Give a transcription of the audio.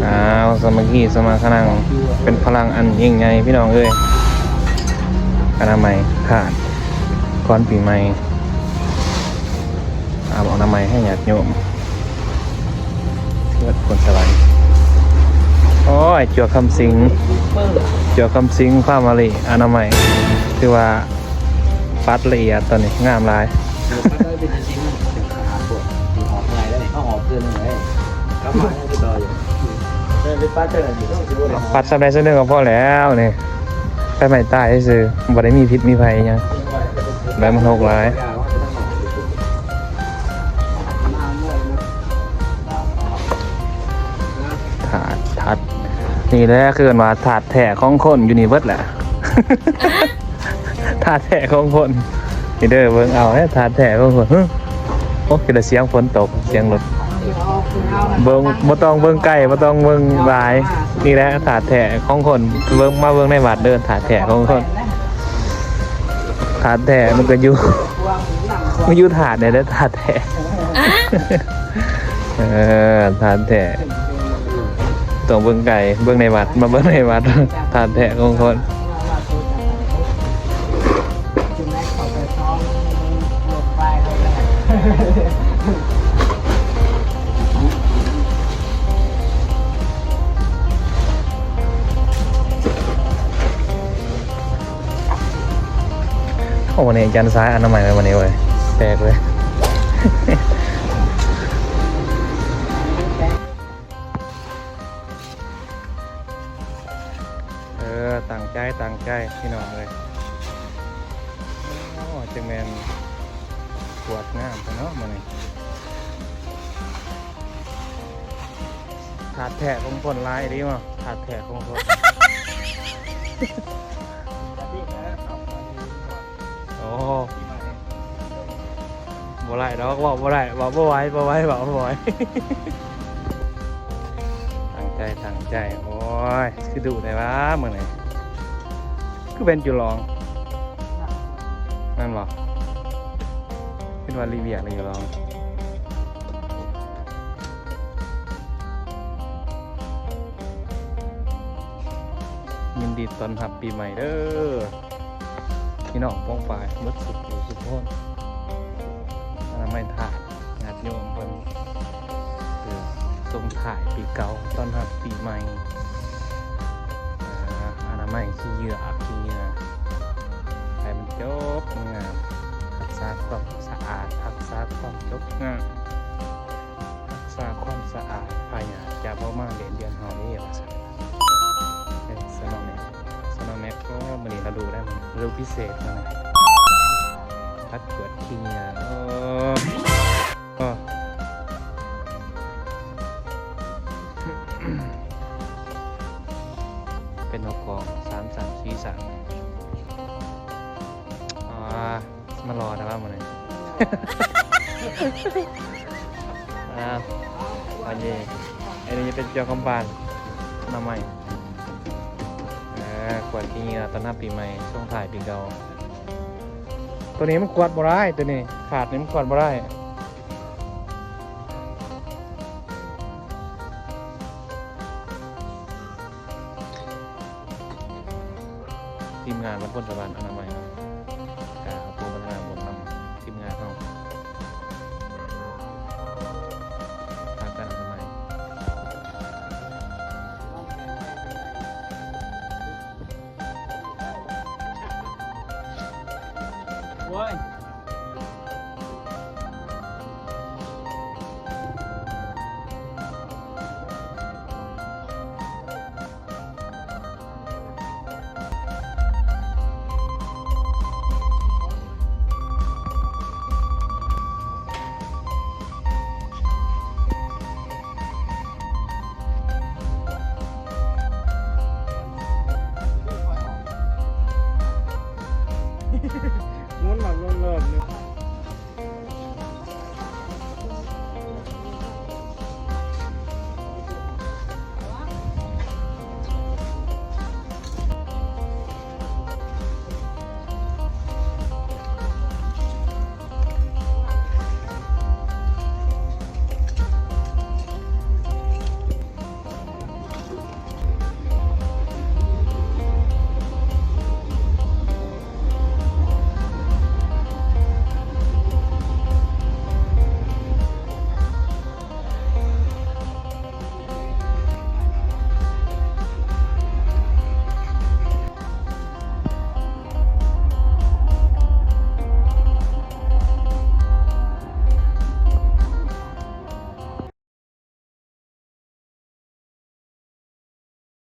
ອ້າວ ສາມັກຄີສະມາຄະນັງ ເປັນພະລັງອັນຍິ່ງໃຫຍ່ພີ່ນ້ອງເອີຍ. ອະນາໄມທາດກ່ອນປີໃໝ່ ອາບອະນາໄມໃຫ້ຍາດໂຍມ ເທິດພົນສະຫວັນ. ໂອ້ຍ ຈົວຄຳສິງ ຈົວຄຳສິງ ພາມາລີ ອະນາໄມ ຖືວ່າປັດລະອຽດ ຕອນນີ້ງາມຫຼາຍ. ເອີ ປັດໄດ້ເປັນຈິງໆ ເປັນຂະໜາດພວກທີ່ຫອບເມື່ອຍແລ້ວນີ້ ເຮົາຫອບເທື່ອໜຶ່ງເລີຍ ກັບມາຍັງຄືເກົ່າຢູ່ ເອີ ໄປປັດເທື່ອໜຶ່ງ ເຮົາຊິບໍ່ໄດ້ຫອບ ປັດສ່ຳໃດສ່ຳໜຶ່ງກໍພໍແລ້ວນີ້ ໄຟໄໝ້ຕາຍຊື່ ບໍ່ໄດ້ມີພິດມີໄພຫຍັງ ໃບມັນຫົກຫຼາຍ. ທາດ ທາດ ນີ້ແຫຼະ ຄືເອີ້ນວ່າທາດແທ້ຂອງຄົນ ຢູ່ນີ້ເບິດແຫຼະ ທາດແທ້ຂອງຄົນ ນີ້ເດີ ເບິ່ງເອົາເດ້ ທາດແທ້ຂອງຄົນ. ໂອ້ ເປັນແຕ່ສຽງຝົນຕົກ ສຽງລົດ ເບິ່ງ ບໍ່ຕ້ອງເບິ່ງໄກ ບໍ່ຕ້ອງເບິ່ງຫຼາຍ ນີ້ແຫຼະທາດແທ້ຂອງຄົນ. ເບິ່ງ ມາເບິ່ງໃນວັດເດີ ທາດແທ້ຂອງຄົນ ທາດແທ້ມັນກໍຢູ່ ມັນຢູ່ທາດນີ້ແຫຼະ ທາດແທ້. ເອີ ທາດແທ້ ຕ້ອງເບິ່ງໄກ ເບິ່ງໃນວັດ ມາເບິ່ງໃນວັດ ທາດແທ້ຂອງຄົນ. ໂອ້ ມື້ນີ້ອາຈານສາຍອະນາໄມໄວ້ມື້ນີ້ເວີຍ ແປກເວີຍ. ເອີ ຕັ້ງໃຈ ຕັ້ງໃຈພີ່ນ້ອງເອີຍ. ໂອ້ ຈັ່ງແມ່ນກວດງາມແທ້ເນາະມື້ນີ້. ທາດແທ້ຂອງຄົນຫຼາຍອີ່ຫຼີເນາະ ທາດແທ້ຂອງຄົນ. ໂອ້ ບໍ່ໄດ້ດອກ ເວົ້າບໍ່ໄດ້ ເວົ້າບໍ່ໄຫວ ບໍ່ໄຫວ ເວົ້າບໍ່ໄຫວ. ຕັ້ງໃຈ ຕັ້ງໃຈ. ໂອ້ຍ ຄືດຸແທ້ຫວາມື້ນີ້ ຄືແມ່ນຈຸລອງ ແມ່ນບໍ່? ຄິດວ່າລີວຽກນີ້ລອງ. ຍິນດີຕ້ອນຮັບປີໃໝ່ເດີ ພີ່ນ້ອງປ້ອງປາຍເບິດສຸຂູສຸຂນ. ອະນາໄມທາດ ຍາດໂຍມເພິ່ນ ເພື່ອສົ່ງທ້າຍປີເກົ່າ ຕ້ອນຮັບປີໃໝ່. ອາ ອະນາໄມຂີ້ເຫຍື້ອ ຂີ້ເຫຍື້ອ ໃຫ້ມັນຈົບງາມ ຮັກສາຄວາມສະອາດ ຮັກສາຄວາມຈົບງາມ ຮັກສາຄວາມສະອາດ ພະຍາດຈະບໍ່ມາລຽນເດືອນເຮົາເດ້ ວ່າຊັ້ນ. ເອີ ສະໜອງແມັກ ສະໜອງແມັກ ໂອ້ ມື້ນີ້ລະດູໄດ້ ລະດູພິເສດມື້ນີ້ ພັກກວດຂີ້ເຫຍື້ອ. ໂອ້ ໂອ້ ເປັນຫົວກອງ ສາມສາມສີ່ສາມ. ອາ ມາຫຼໍ່ແຕ່ວ່າມື້ນີ້ ອາ ອັນນີ້ ອັນນີ້ເປັນເຈົ້າຄຳບານ ໜ້າໃໝ່ ເອີ ກວດຂີ້ເຫຍື້ອຕ້ອນຮັບປີໃໝ່ ສົ່ງທ້າຍປີເກົ່າ. ໂຕນີ້ມັນກວດບໍ່ໄດ້ ໂຕນີ້ຂາດນີ້ມັນກວດບໍ່ໄດ້. ທີມງານວັດພົນສະຫວັນອະນາໄມ ກະຂໍໂມທະນາບຸນນຳທີມງານເຮົາ ພາກັນອະນາໄມ. ໂອ້ຍ